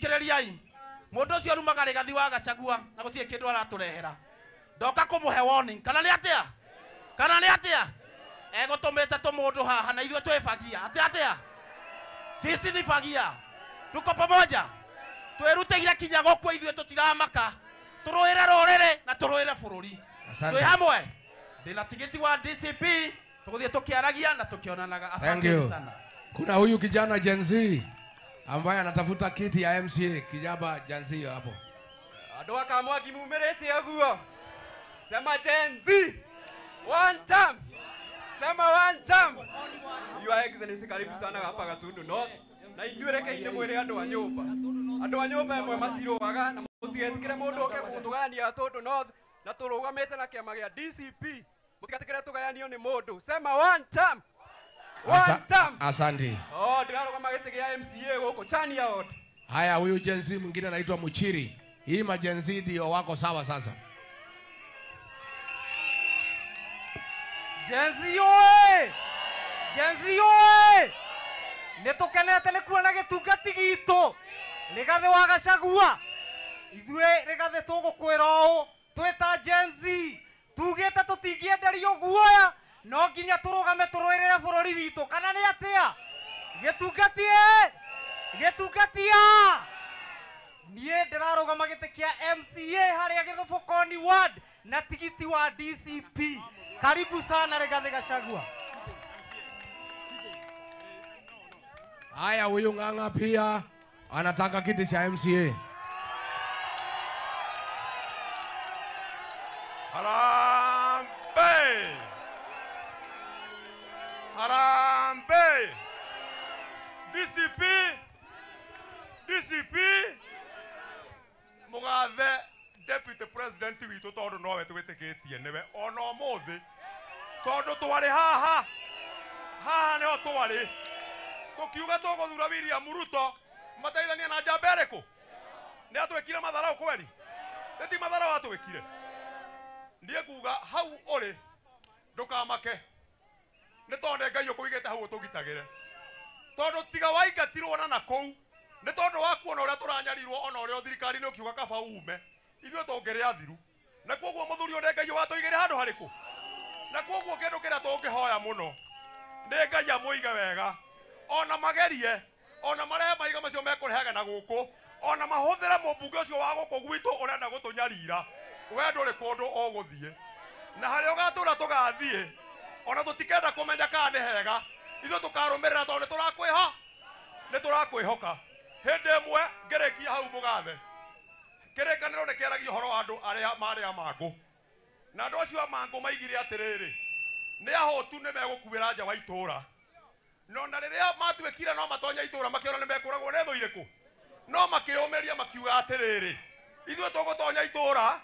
Thikĩrĩriai. Mũndũ ũcio arumaga Rigathi wa Gachagua na gũtirĩ kĩndũ aratũrehera. Ndoka kũmũhe warning. Kana nĩ atĩa? Kana nĩ atĩa? Egũtũmĩte tũmũndũ haha na ithuĩ twĩbagia. Atĩ atĩa? Sisi ni fagia. Tuko pamoja. Twĩrutĩire kinya gũkua ithuĩ tũtiramaka. Tũrũĩre rũrĩrĩ na tũrũĩre bũrũri. Asante. Twĩ hamwe. Ndĩna tigiti wa DCP tũgũthiĩ tũkĩaragia na tũkĩonanaga. Thank Asante you. sana. Kuna huyu kijana Gen Z ambaye anatafuta kiti ya MCA, kijaba Gen Z hapo. Andũ a Kamwangi mumĩrĩte ũguo. Sema Gen Z. One time. Sema one time. Your Excellency, karibu sana hapa Gatundu North. Na inyuĩ rekei ndĩmwĩre andũ a nyũmba. Andũ a nyũmba ĩmwe matirũaga na mũtigetĩkĩre mũndũ oke gũtũgayania Gatundu North na tũrũgamĩte na kĩama gĩa DCP. Mũtigetĩkĩre tũgayanio nĩ mũndũ. Sema one time. One time. Asante. Oh, ndĩrarũgama gĩtĩ gĩa MCA gũkũ Chania Ward. Haya, huyu Gen Z mwingine anaitwa Muchiri. Hii ma Gen Z ndio wako sawa sasa. Gen Z oe! Gen Z oe! Nĩ tũkenete nĩ kuona gĩtungati gitũ Rigathi wa Gachagua. Ithuĩ Rigathi tũgũkwĩra ũũ twĩ ta Gen Z tugĩte tũtingĩenderio guoya, no nginya tũrũgame tũrũĩrĩre bũrũri witũ. Kana nĩ atĩa? Gĩtungati ĩ! Gĩtungati a! Niĩ ndĩrarũgama gĩtĩ kĩa MCA harĩa Gĩthũbũkoni Ward na tigiti wa DCP. Karibu sana Rigathi Gachagua. Haya, huyu Ng'ang'a pia anataka kiti cha MCA. Harambee! Harambee! DCP! DCP! Mugathe Deputy President witũ tondũ nowe twĩtĩkĩtie nĩwe ona ũmũthĩ, tondũ twarĩ haha, haha nĩho twarĩ tũkiuga tũgũthura William Ruto mateithania na njamba ĩrĩkũ? Nĩ atwĩkire matharau kweri? Nĩ ti matharau atwĩkire? Niĩ nguga hau ũrĩ ndũkamake, nĩ tondũ nĩ Ngai ũkũigĩte hau ũtũgitagĩre, tondũ tiga waingatirwo na nakũu nĩ tondũ wa kuona ũrĩa tũranyarirwo ona ũrĩa thirikari-inĩ ũkiuga kaba ume, ithuĩ tũngĩrĩa thiru. Na koguo mũthuri ũyũ nĩ Ngai watũigĩre handũ harĩkũ? Na koguo kĩndũ kĩrĩa tũngĩhoya mũno nĩ Ngai amũige wega, ona magerie, ona marehe mahiga macio mekũrehaga na gũkũ, ona mahũthĩre mũmbunge ũcio wa gũkũ gwitũ ũrenda gũtũnyarira, we ndũrĩ kũndũ ũgũthiĩ. Na harĩa ũgatũra tũgathiĩ, ona tũtikenda kũmenya kana nĩ hega, ithuĩ tũkarũmĩrĩra tondũ nĩ tũrakwĩhoka. Hĩndĩ ĩmwe ngĩrĩkia hau mũgathe, kĩrĩkanĩro nĩ kĩaragia ũhoro wa andũ arĩa marĩ a mangũ, na andũ acio a mangũ maigire atĩrĩrĩ, nĩ ahũtu nĩ megũkuĩra nja wa itũũra, no na rĩrĩa matuĩkire no matonye itũũra makĩona nĩ mekũragwo nĩ thũ irĩkũ, no makĩyũmĩria makiuga atĩrĩrĩ, ithuĩ tũgũtonya itũũra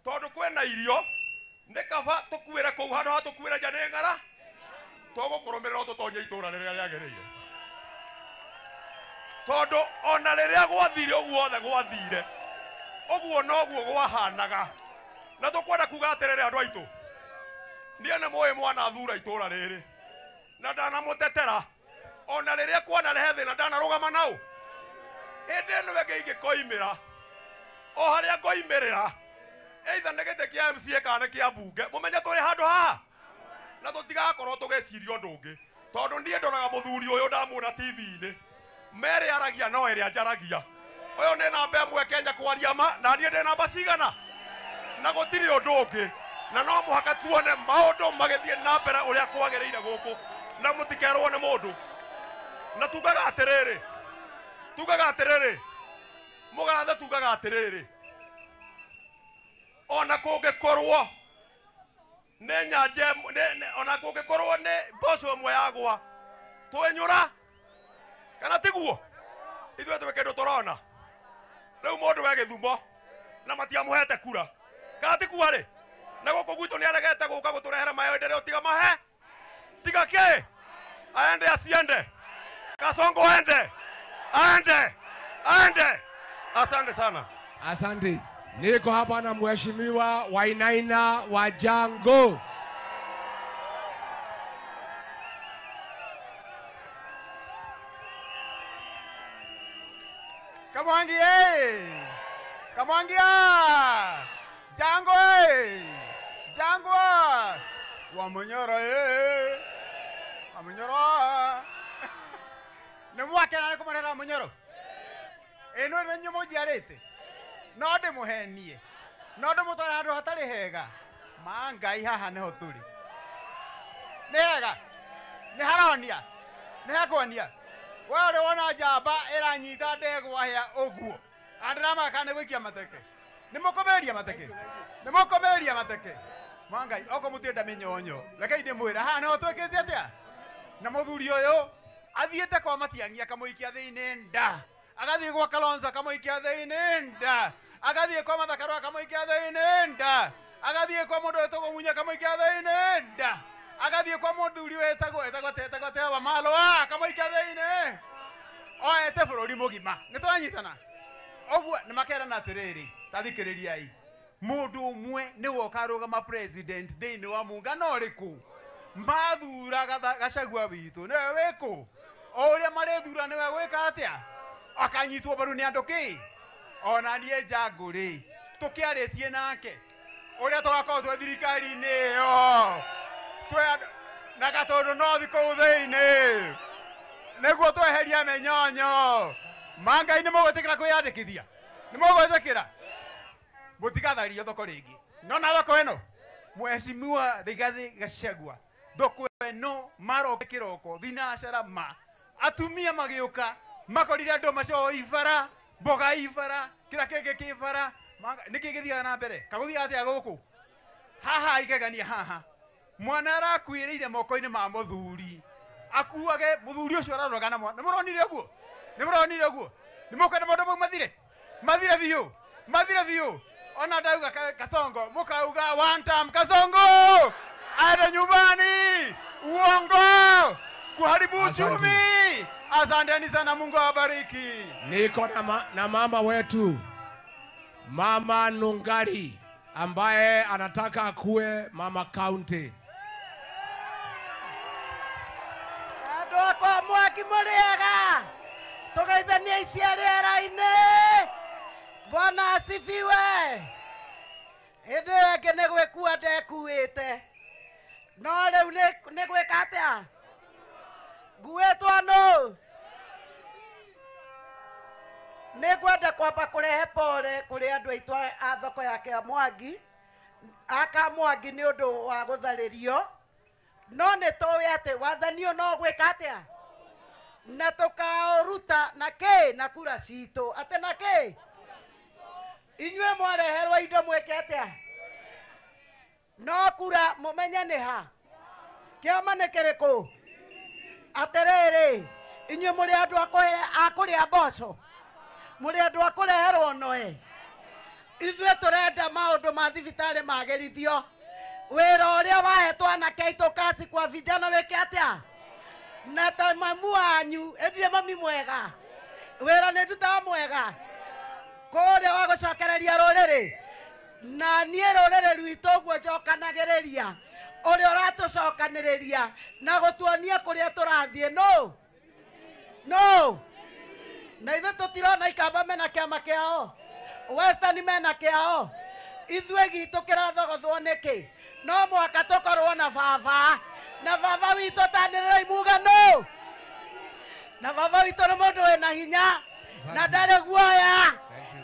tondũ kwĩna irio, nĩ kaba tũkuĩre kũu handũ ha tũkuĩre nja nĩ ng'ara, tũgũkũrũmĩrĩra tũtonye itũũra rĩrĩa rĩagĩrĩire. Tondũ ona rĩrĩa gwathire ũguo othe gwathire, ũguo noguo gwahanaga. Na tũkwenda kuga atĩrĩrĩ andũ aitũ, niĩ nĩ mũĩ mwana thura itũũra rĩrĩ, na ndanamũtetera ona rĩrĩa kwanarehe thĩna ndanarũgama nau. Hĩndĩ ĩno ĩngĩ ingĩkoimĩra, o harĩa ngoimĩrĩra, either nĩ gĩtĩ kĩa MCA kana nĩ kĩa mbunge, mũmenye tũrĩ handũ haha na tũtigakorwo tũgĩciria ũndũ ũngĩ, tondũ niĩ ndoraga mũthuri ũyũ ndamuona TV-inĩ, merĩ aragia no ĩrĩa njaragia. Ũyũ nĩ namba ĩmwe Kenya kwaria ma, na niĩ ndĩ namba cigana, na gũtirĩ ũndũ ũngĩ, na no mũhaka tuone maũndũ magĩthiĩ na mbere ũrĩa kwagĩrĩire gũkũ, na mũtikerwo nĩ mũndũ. Na tugaga atĩrĩrĩ, tugaga atĩrĩrĩ, mũgathe, tugaga atĩrĩrĩ, ona kũngĩkorwo nĩ nyanja ona kũngĩkorwo nĩ mboco ĩmwe yagwa, twenyũra kana tiguo? Ithuĩ twĩ kĩndũ tũrona. Rĩu mũndũ we Gĩthumo na matiamũhete kura, kana tikuo rĩ? Na gũkũ gwitũ nĩ aregete gũka gũtũrehera maendeleo, tiga mahe, tiga kĩ, aende asiende, Kasongo aende, aende, aende. Asante sana. Asante. Niko hapa na Mheshimiwa Wainaina wa Jango. Kamwangi Kamwangi eh! Kamwangi ah! Jango eh! Jango ah! Wamunyoro eh! Wamunyoro ah! Nĩ mwakena nĩ kũmarera Wamunyoro? Ĩno nĩ inyuĩ mũnjiarĩte? No ndĩmũhenie, no ndĩmũtware handũ hatarĩ hega. Ma Ngai haha nĩho tũrĩ. Nĩ hega? Nĩ haronia? Nĩ hakuonia? We ũrĩ wona njamba ĩranyita ndegwa hĩa ũguo? Na ndĩramaka nĩ gũikia mateke. Nĩ mũkũmĩrĩria mateke? Nĩ mũkũmĩrĩria mateke? Ma Ngai, okorwo mũtirenda mĩnyonyo, rekei ndĩmwĩre haha nĩho twĩkĩte atĩa? Na mũthuri ũyũ athiĩte kwa Matiang'i akamũikia thĩinĩ nda, agathiĩ gwa Kalonzo akamũikia thĩinĩ nda, agathiĩ kwa Martha Karua akamũikia thĩinĩ nda, agathiĩ kwa mũndũ wĩtagwo Munyi akamũikia thĩinĩ nda, agathiĩ kwa mũthuri wĩtagwo etagwo etagwo atĩa Wamalwa akamũikia thĩinĩ, oete bũrũri mũgima. Nĩ tũranyitana? Ũguo nĩ makerana atĩrĩrĩ, ta thikĩrĩriai, mũndũ ũmwe nĩwe ũkarũgama president thĩinĩ wa muungano ũrĩkũ? Mathura Gachagua witũ nĩwe wĩkũ? O ũrĩa marĩthura nĩwe gwĩka atĩa? Akanyitwo mbaru nĩ andũ kĩ? Ona niĩ Jango rĩ, tũkĩarĩtie nake ũrĩa tũgakorwo twĩ thirikari-inĩ ĩyo, twĩ andũ na Gatũndũ North kũu thĩinĩ, nĩguo tweherie mĩnyonyo. Ma Ngai nĩ mũgwĩtĩkĩra kwĩyandĩkithia? Nĩ mũgwĩtĩkĩra? Mũtigathario thoko rĩngĩ. Nona thoko ĩno? Mheshimiwa Rigathi Gachagua, thoko ĩno maroka kĩroko thinacara ma atumia magĩũka makorire andũ macoa ibara, mboga ibara, kĩrĩa kĩngĩ kĩ bara. Nĩkĩ gĩthiaga na mbere? Kagũthiaga atĩa gũkũ? Haha igegania haha. Mwana arakuĩrĩire moko-inĩ ma mũthuri. Akuage mũthuri ũcio araroraga na mwana. Nĩ mũronire ũguo? Nĩ mũronire ũguo? Nĩ mũkwenda maũndũ mau mathire? Mathire biũ. Mathire biũ. Ona ndauga Kasongo, mũkauga one time Kasongo. Aende nyumbani. Uongo. Kuharibu uchumi. Asanteni sana, Mungu awabariki. Niko na mama wetu, Mama Nungari, ambaye anataka akuwe mama county. Andũ akwa mwaki mũrĩega, tũgeithanie icia rĩera-inĩ. Bwana asifiwe. Hĩndĩ ĩyo ĩngĩ nĩ gwĩkua ndekuĩte, no rĩu nĩ gwĩka atĩa? Nguĩtwo nũ? Nĩ ngwenda kwamba kũrehe pole kũrĩ andũ aitũ a thoko ya Kĩamwangi, a Kamwangi nĩ ũndũ wa gũtharĩrio, no nĩ tũĩ atĩ wathani ũyũ no gwĩka atĩa? Na tũkaũruta na kĩ? Na kura citũ. Atĩ na kĩ? Inyuĩ mwareherwo indo mwĩke atĩa? No kura mũmenye nĩ ha? Kĩama nĩ kĩrĩkũ? Atĩrĩrĩ, inyuĩ mũrĩ andũ a kũrĩa mboco, mũrĩ andũ a kũreherwo noe. Ithuĩ tũrenda maũndũ ma thibitarĩ magĩrithio. Wĩra ũrĩa wahetwo anake aitũ kasi kwa vijana wĩke atĩa? Na ta mamu wanyu, ĩndirĩ mami mwega, wĩra nĩ ndutaga mwega kũrĩa wa gũcokereria rũrĩrĩ. Na niĩ rũrĩrĩ rwitũ ũguo njokanagĩrĩria, ũrĩa ũratũcokanĩrĩria na gũtuonia kũrĩa tũrathiĩ nũ? Nũ? Na ithuĩ tũtirona Ikamba mena kĩama kĩao, Western mena kĩao, ithuĩ gitũ kĩrathogothwo nĩkĩ? No mũhaka tũkorwo na baba, na baba witũ tanĩrĩrai muge nũ? Na baba witũ nĩ mũndũ wĩna hinya na ndarĩ guoya,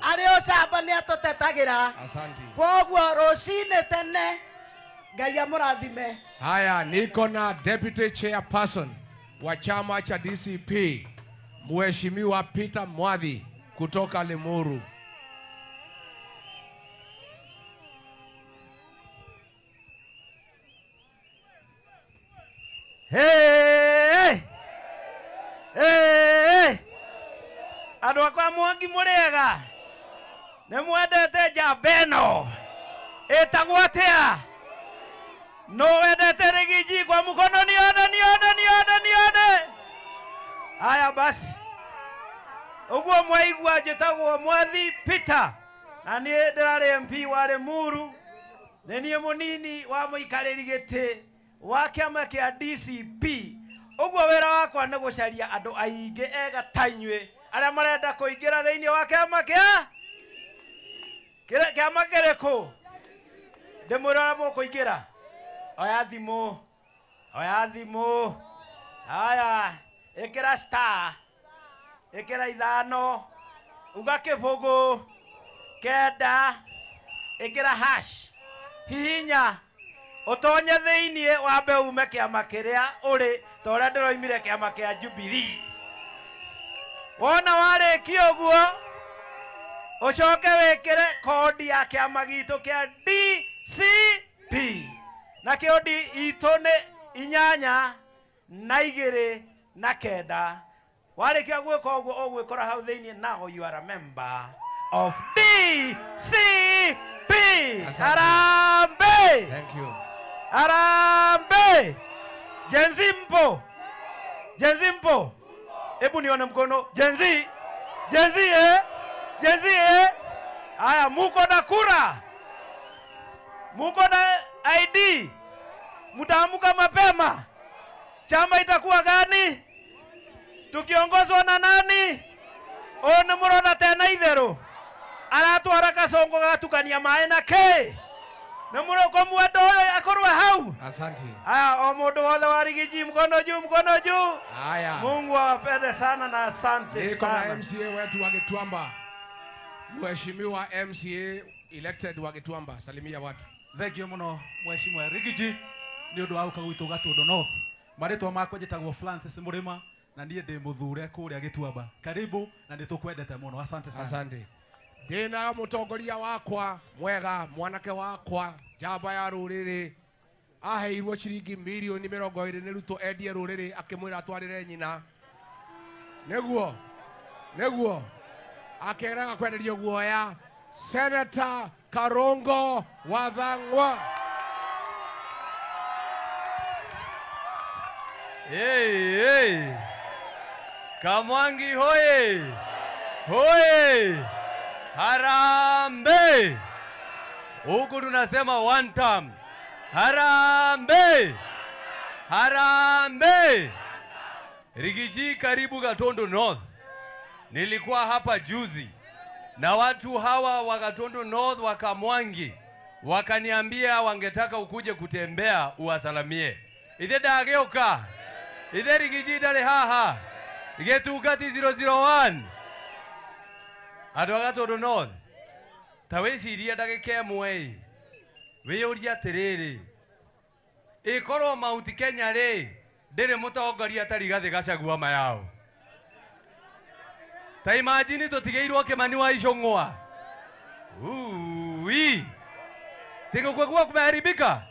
arĩ ũcamba nĩ atũtetagĩra. Asante. Koguo rũcinĩ tene Ngai amũrathime. Haya, niko na deputy chairperson wa chama cha DCP Mheshimiwa Peter Mwathi kutoka Limuru. Hey! Hey! Andũ akwa Mwangi mũrĩega, nĩ mwendete njamba ĩno ĩtagwo atĩa? Nũ wendete Rigiji kwa mkono? Nione, nione, nione, nione. Haya basi, ũguo mwaigua njĩtagwo Mwathi Peter, na niĩ ndĩrarĩ MP wa Limuru, nĩ niĩ mũnini wa mũikarĩri gĩtĩ wa kĩama kĩa DCP. Ũguo wĩra wakwa nĩ gũcaria andũ aingĩ ega ta inyuĩ Arĩa marenda kũingĩra thĩinĩ wa kĩama kĩa kĩama kĩrĩkũ? Ndĩmwĩre ũrĩa mũkũingĩra. Oya thimũ. Oya thimũ. Haya, ĩkĩra star. Ĩkĩra 5. Uga 0 9. Ĩkĩra hash. Hihinya. Ũtonye thĩinĩ wambe ume kĩama kĩrĩa ũrĩ ta ũrĩa ndĩroimire kĩama kĩa Jubilee. Wona warĩkia ũguo ũcoke wĩkĩre kodi ya kĩama gitũ kĩa DCP. Na kĩondi itũ nĩ 8 na 2 na 9. Warĩkia gwĩka ũguo ũgwĩkora hau thĩinĩ, now you are a member of DCP. Harambee. Thank you. Harambee. Gen Z mpo? Gen Z mpo? Hebu nione mkono. Gen Z? Gen Z eh? Gen Z eh? Haya, muko na kura? Muko na ID? Mtaamka mapema? Chama itakuwa gani? Tukiongozwa na nani? One murona tena itheru. Aratwara kasongo gatukania maĩ na kĩ? Na muroko mwendo ũyũ akorwo hau. Asante. Haya, o mũndũ wothe wa Rigiji, mkono juu, mkono juu. Haya. Mungu awapende sana na asante Niko na sana. MCA wetu wa Gituamba. Mheshimiwa MCA elected wa Gituamba, salimia watu. Thank you muno Mheshimiwa Rigiji ni undu wa guka gwitu Gatundu North. Marĩtwa makwa njĩtagwo Francis Mũrĩma na niĩ ndĩ mũthure kũrĩa Gituamba. Karibu na nĩtũkwendete mũno. Asante sana. Asante. Ndĩna mũtongoria wakwa mwega, mwanake wakwa, njamba ya rũrĩrĩ, aheirwo ciringi mirioni 20 nĩ Ruto endie rũrĩrĩ, akĩmwĩra atwarĩre nyina. Nĩguo, nĩguo, akĩrega kwenderio guoya. Senator Karungo wa Thang'wa. Hey, hey. Kamwangi hoye. Hoye. Harambee. Huku tunasema one term. Harambee. Harambee. Rigiji, karibu Gatundu North. Nilikuwa hapa juzi na watu hawa wa Gatundu North wa Kamwangi wakaniambia wangetaka ukuje kutembea uwasalamie. Ithe ndagĩũka. Ithe Rigiji ndarĩ haha. Gĩtungati 001. Andũ a Gatundu North, ta wĩcirie ndagĩka ĩmwe ĩ, wĩyũrie atĩrĩrĩ, ĩkorwo Mount Kenya rĩ ndĩrĩ mũtongoria ta Rigathĩ Gachagua mayao. Ta imagine tũtigĩirwo Kĩmani wa Icũng'wa. Ui. Singekuwa kumeharibika.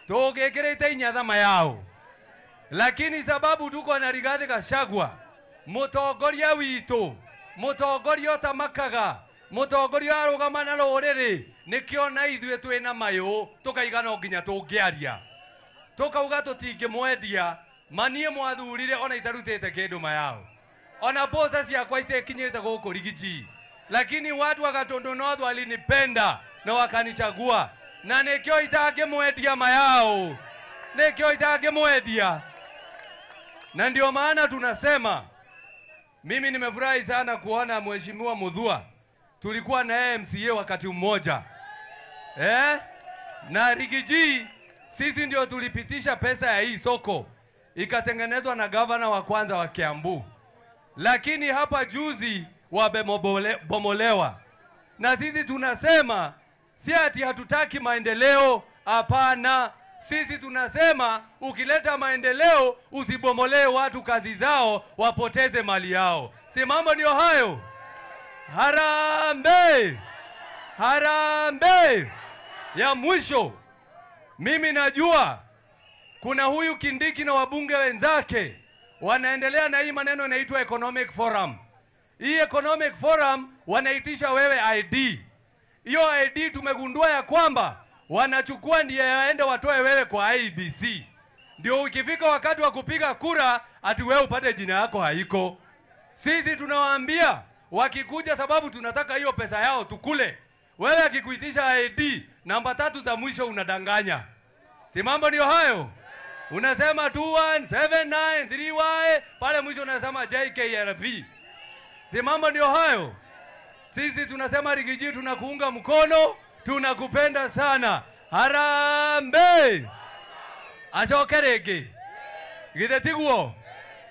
Tũgĩkĩrĩte inyatha mayao. Lakini sababu tuko na Rigathĩ Gachagua, mũtongoria witũ, mũtongoria ũtamakaga, mũtongoria arũgama na rũrĩrĩ, nĩkĩo na ithuĩ twĩna mayũ, tũkaiga no nginya tũngĩaria. Tũkauga tũtingĩmwendia, maniĩ mwathurire ona itarutĩte kĩndũ mayao. Ona mboca ciakwa itekinyĩte gũkũ Rigiji. Lakini watu wa Gatundu North walinipenda na wakanichagua. Na nĩkĩo itangĩmwendia mayao. Nĩkĩo itangĩmwendia. Na ndio maana tunasema, mimi nimefurahi sana kuona Mheshimiwa Muthua. Tulikuwa na yeye MCA wakati mmoja. Na Rigiji sisi ndio tulipitisha pesa ya hii soko. Ikatengenezwa na gavana wa kwanza wa Kiambu. Lakini hapa juzi wamebomolewa. Na sisi tunasema si ati hatutaki maendeleo, hapana. Sisi tunasema ukileta maendeleo usibomolee watu kazi zao, wapoteze mali yao. Si mambo ndio hayo? Harambee! Harambee! Ya mwisho, mimi najua kuna huyu Kindiki na wabunge wenzake wanaendelea na hii maneno inaitwa Economic Forum. Hii Economic Forum wanaitisha wewe ID. Hiyo ID tumegundua ya kwamba wanachukua ndiye waende watoe wewe kwa IEBC. Ndio ukifika wakati wa kupiga kura ati wewe upate jina yako haiko. Sisi tunawaambia wakikuja, sababu tunataka hiyo pesa yao tukule. Wewe akikuitisha ID namba 3 za mwisho unadanganya. Si mambo ndio hayo? Unasema 2179 3Y pale mwisho unasema JKLV. Si mambo ndio hayo? Sisi tunasema Rigiji, tunakuunga mkono, tunakupenda sana. Harambee! Acoke rĩngĩ, githĩ tiguo?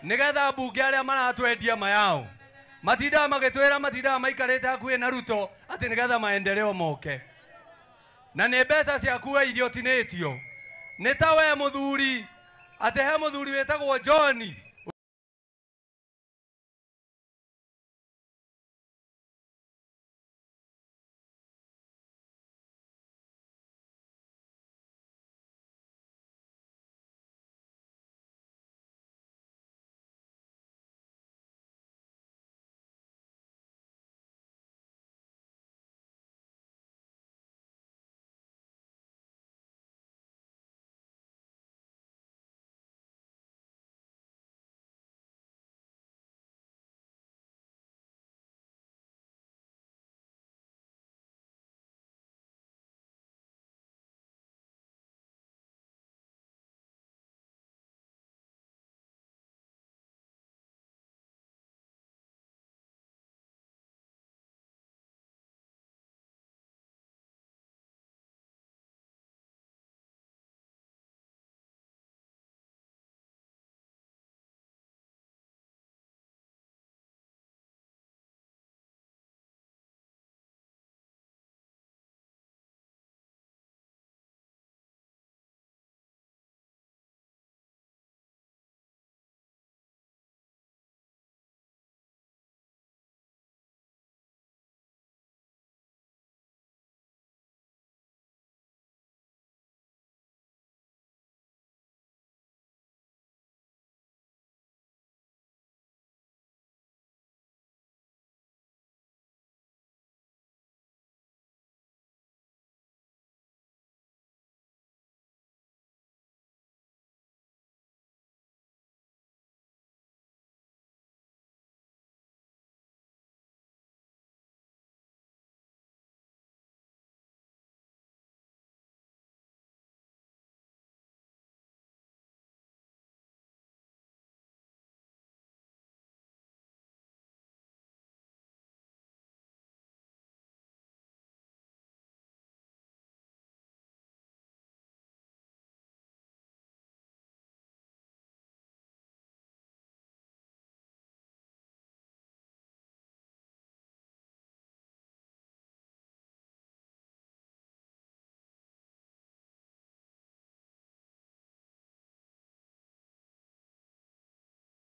Nĩgetha mbunge arĩa maratwendia mayao matindaga magĩtwĩra, matindaga maikarĩte hakuhĩ na Ruto atĩ nĩgetha maendeleo moke, na nĩ mbeca ciaku we iria ũtinĩtio. Nĩ ta we mũthuri, atĩ he mũthuri wĩtagwo John